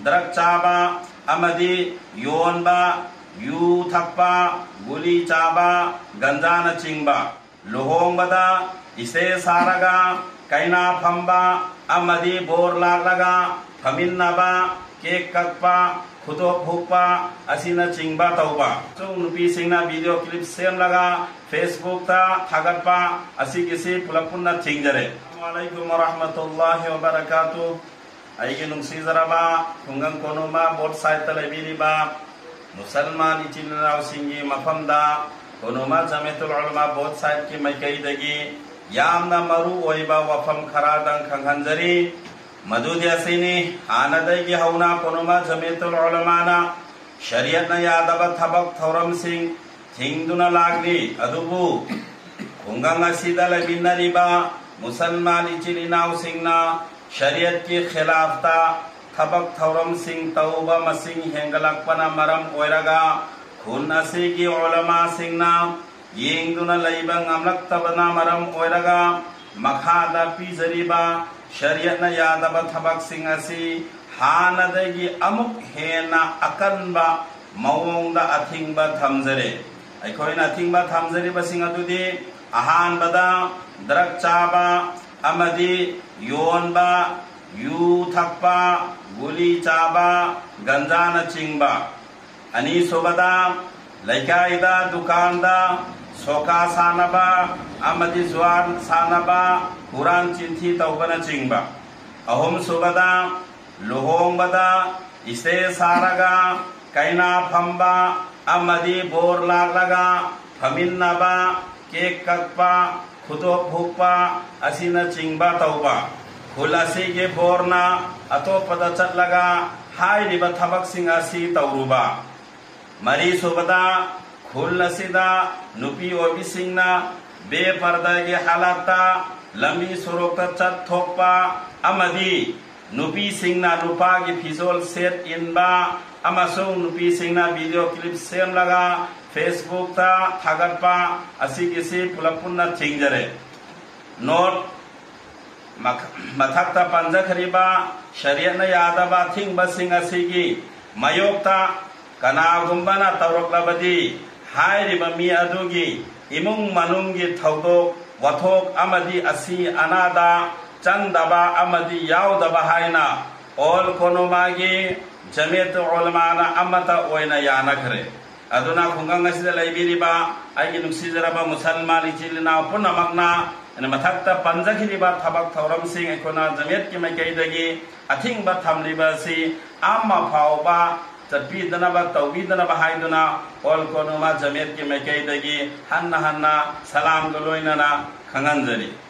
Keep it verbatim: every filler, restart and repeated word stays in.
Drug ꯆꯥꯕ ꯑꯃꯗꯤ ꯌꯣꯟꯕ, ꯌꯨ ꯊꯛꯄ, ꯒꯨꯂꯤ ꯆꯥꯕ, ꯒꯟꯖꯥꯅꯆꯤꯡꯕ, ꯂꯨꯍꯣꯡꯕꯗ ꯏꯁꯇꯦꯖ ꯁꯥꯔꯒ ꯀꯩꯅꯥ ꯐꯝꯕ ꯑꯃꯗꯤ ꯕꯣꯔ ꯂꯥꯛꯂꯒ ꯐꯝꯃꯤꯟꯅꯕ, ꯀꯦꯛ ꯀꯛꯄ, ꯈꯨꯗꯣꯞ ꯍꯨꯛꯄ ꯑꯁꯤꯅꯆꯤꯡꯕ ꯇꯧꯕ꯫ ꯑꯃꯁꯨꯡ ꯅꯨꯄꯤꯁꯤꯡꯅ ꯚꯤꯗꯤꯑꯣ ꯀ꯭ꯂꯤꯞ ꯁꯦꯝꯂꯒ ꯐꯦꯁꯕꯨꯛꯇ ꯊꯥꯒꯠꯄ ꯑꯁꯤꯒꯤꯁꯤ ꯄꯨꯂꯞ ꯄꯨꯟꯅ ꯊꯤꯡꯖꯔꯦ꯫ ꯑꯁꯁꯂꯥꯃꯨ ꯑꯂꯥꯏꯀꯨꯝ ꯋꯔꯍꯃꯇꯨꯜꯂꯥꯍꯤ ꯋꯕꯔꯀꯥꯇꯨꯍ꯫ ꯑꯩꯒꯤ ꯅꯨꯡꯁꯤꯖꯔꯕ ꯈꯨꯡꯒꯪ ꯀꯣꯅꯨꯃꯥ ꯕꯣꯠ ꯁꯥꯏꯠꯇ ꯂꯩꯕꯤꯔꯤꯕ ꯃꯨꯁꯜꯃꯥꯟ ꯏꯆꯤꯜ ꯏꯅꯥꯎꯁꯤꯡꯒꯤ ꯃꯐꯝꯗ ꯀꯣꯅꯨꯃꯥ ꯖꯃꯤꯌꯥꯇꯨꯜ ꯎꯂꯃꯥ ꯕꯣꯠ ꯁꯥꯏꯠꯀꯤ ꯃꯥꯏꯀꯩꯗꯒꯤ ꯌꯥꯝꯅ ꯃꯔꯨ ꯑꯣꯏꯕ ꯋꯥꯐꯝ ꯈꯔꯗꯪ ꯈꯪꯍꯟꯖꯔꯤ꯫ ꯃꯗꯨꯗꯤ ꯑꯁꯤꯅꯤ, ꯍꯥꯟꯅꯗꯒꯤ ꯍꯧꯅ ꯀꯣꯅꯨꯃꯥ ꯖꯃꯤꯌꯥꯇꯨꯜ ꯎꯂꯃꯥꯅ ꯁꯔꯤꯌꯠꯅ ꯌꯥꯗꯕ ꯊꯕꯛ ꯊꯧꯔꯝꯁꯤꯡ ꯊꯤꯡꯗꯨꯅ ꯂꯥꯛꯂꯤ꯫ ꯑꯗꯨꯕꯨ ꯈꯨꯡꯒꯪ ꯑꯁꯤꯗ ꯂꯩꯃꯤꯟꯅꯔꯤꯕ ꯃꯨꯁꯜꯃꯥꯟ ꯏꯆꯤꯜ ꯏꯅꯥꯎꯁꯤꯡꯅ ꯁꯔꯤꯌꯠꯀꯤ ꯈꯤꯂꯥꯐꯇ ꯊꯕꯛ ꯊꯧꯔꯝꯁꯤꯡ ꯇꯧꯕ ꯃꯁꯤꯡ ꯍꯦꯟꯒꯠꯂꯛꯄꯅ ꯃꯔꯝ ꯑꯣꯏꯔꯒ ꯈꯨꯟ ꯑꯁꯤꯒꯤ ꯎꯂꯃꯥꯁꯤꯡꯅ ꯌꯦꯡꯗꯨꯅ ꯂꯩꯕ ꯉꯝꯂꯛꯇꯕꯅ ꯃꯔꯝ ꯑꯣꯏꯔꯒ ꯃꯈꯥꯗ ꯄꯤꯖꯔꯤꯕ ꯁꯔꯤꯌꯠꯅ ꯌꯥꯗꯕ ꯊꯕꯛꯁꯤꯡ ꯑꯁꯤ ꯍꯥꯟꯅꯗꯒꯤ ꯑꯃꯨꯛ ꯍꯦꯟꯅ ꯑꯀꯟꯕ ꯃꯑꯣꯡꯗ ꯑꯊꯤꯡꯕ ꯊꯝꯖꯔꯦ꯫ ꯑꯩꯈꯣꯏꯅ ꯑꯊꯤꯡꯕ ꯊꯝꯖꯔꯤꯕꯁꯤꯡ ꯑꯗꯨꯗꯤ ꯑꯍꯥꯟꯕꯗ ꯗ꯭ꯔꯒ ꯆꯥꯕ ꯑꯃꯗꯤ ꯌꯣꯟꯕ, ꯌꯨ ꯊꯛꯄ, ꯒꯨꯂꯤ ꯆꯥꯕ, ꯒꯟꯖꯥꯅꯆꯤꯡꯕ꯫ ꯑꯅꯤꯁꯨꯕꯗ, ꯂꯩꯀꯥꯏꯗ ꯗꯨꯀꯥꯟꯗ ꯁꯣꯀꯥ ꯁꯥꯟꯅꯕ ꯑꯃꯗꯤ ꯖꯨꯋꯥ ꯁꯥꯟꯅꯕ, ꯍꯨꯔꯥꯟ ꯆꯤꯟꯊꯤ ꯇꯧꯕꯅꯆꯤꯡꯕ꯫ ꯑꯍꯨꯝꯁꯨꯕꯗ, ꯂꯨꯍꯣꯡꯕꯗ ꯏꯁꯇꯦꯖ ꯁꯥꯔꯒ ꯀꯩꯅꯥ ꯐꯝꯕ ꯑꯃꯗꯤ ꯕꯣꯔ ꯂꯥꯛꯂꯒ ꯐꯝꯃꯤꯟꯅꯕ, ꯀꯦꯛ ꯀꯛꯄ, ꯈꯨꯗꯣꯞ ꯍꯨꯛꯄ ꯑꯁꯤꯅꯆꯤꯡꯕ ꯇꯧꯕ꯫ ꯈꯨꯜ ꯑꯁꯤꯒꯤ ꯕꯣꯔꯅ ꯑꯇꯣꯞꯄꯗ ꯆꯠꯂꯒ ꯍꯥꯏꯔꯤꯕ ꯊꯕꯛꯁꯤꯡ ꯑꯁꯤ ꯇꯧꯔꯨꯕ꯫ ꯃꯔꯤꯁꯨꯕꯗ, ꯈꯨꯜ ꯑꯁꯤꯗ ꯅꯨꯄꯤ ꯑꯣꯏꯕꯤꯁꯤꯡꯅ ꯕꯦꯄꯔꯗꯥꯒꯤ ꯍꯥꯂꯥꯠꯇ ꯂꯝꯕꯤ ꯁꯣꯔꯣꯛꯇ ꯆꯠꯊꯣꯛꯄ ꯑꯃꯗꯤ ꯅꯨꯄꯤꯁꯤꯡꯅ ꯅꯨꯄꯥꯒꯤ ꯐꯤꯖꯣꯜ ꯁꯦꯠ ꯏꯟꯕ ꯑꯃꯁꯨꯡ ꯅꯨꯄꯤꯁꯤꯡꯅ ꯚꯤꯗꯤꯑꯣ ꯀ꯭ꯂꯤꯞ ꯁꯦꯝꯂꯒ ꯐꯦꯁꯕꯨꯛꯇ ꯊꯥꯒꯠꯄ ꯑꯁꯤꯒꯤꯁꯤ ꯄꯨꯂꯞ ꯄꯨꯟꯅ ꯊꯤꯡꯖꯔꯦ꯫ ꯅꯣꯠ: ꯃꯊꯛꯇ ꯄꯟꯖꯈ꯭ꯔꯤꯕ ꯁꯔꯤꯌꯠꯅ ꯌꯥꯗꯕ ꯑꯊꯤꯡꯕꯁꯤꯡ ꯑꯁꯤꯒꯤ ꯃꯥꯌꯣꯛꯇ ꯀꯅꯥꯒꯨꯝꯕꯅ ꯇꯧꯔꯛꯂꯕꯗꯤ, ꯍꯥꯏꯔꯤꯕ ꯃꯤ ꯑꯗꯨꯒꯤ ꯏꯃꯨꯡ ꯃꯅꯨꯡꯒꯤ ꯊꯧꯗꯣꯛ ꯋꯥꯊꯣꯛ ꯑꯃꯗꯤ ꯑꯁꯤ ꯑꯅꯥꯗ ꯆꯪꯗꯕ ꯑꯃꯗꯤ ꯌꯥꯎꯗꯕ ꯍꯥꯏꯅ ꯑꯣꯜ ꯀꯣꯅꯣꯃꯥꯒꯤ ꯖꯃꯤꯌꯠ ꯎꯂꯃꯥꯅ ꯑꯃꯠꯇ ꯑꯣꯏꯅ ꯌꯥꯅꯈ꯭ꯔꯦ꯫ ꯑꯗꯨꯅ ꯈꯨꯡꯒꯪ ꯑꯁꯤꯗ ꯂꯩꯕꯤꯔꯤꯕ ꯑꯩꯒꯤ ꯅꯨꯡꯁꯤꯖꯔꯕ ꯃꯨꯁꯜꯃꯥꯟ ꯏꯆꯤꯜ ꯏꯅꯥꯎ ꯄꯨꯝꯅꯃꯛꯅ ꯑꯩꯅ ꯃꯊꯛꯇ ꯄꯟꯖꯈꯤꯕ ꯊꯕꯛ ꯊꯧꯔꯝꯁꯤꯡ ꯑꯩꯈꯣꯏꯅ ꯖꯃꯤꯌꯠꯀꯤ ꯃꯥꯏꯀꯩꯗꯒꯤ ꯑꯊꯤꯡꯕ ꯊꯝꯂꯤꯕ ꯑꯁꯤ ꯑꯃ ꯐꯥꯎꯕ ꯆꯠꯄꯤꯗꯅꯕ, ꯇꯧꯕꯤꯗꯅꯕ ꯍꯥꯏꯗꯨꯅ ꯑꯣꯜ ꯀꯣꯅꯨꯃꯥ ꯖꯃꯤꯌꯠꯀꯤ ꯃꯥꯏꯀꯩꯗꯒꯤ ꯍꯟꯅ ꯍꯟꯅ ꯁꯂꯥꯝꯒ ꯂꯣꯏꯅꯅ ꯈꯪꯍꯟꯖꯔꯤ꯫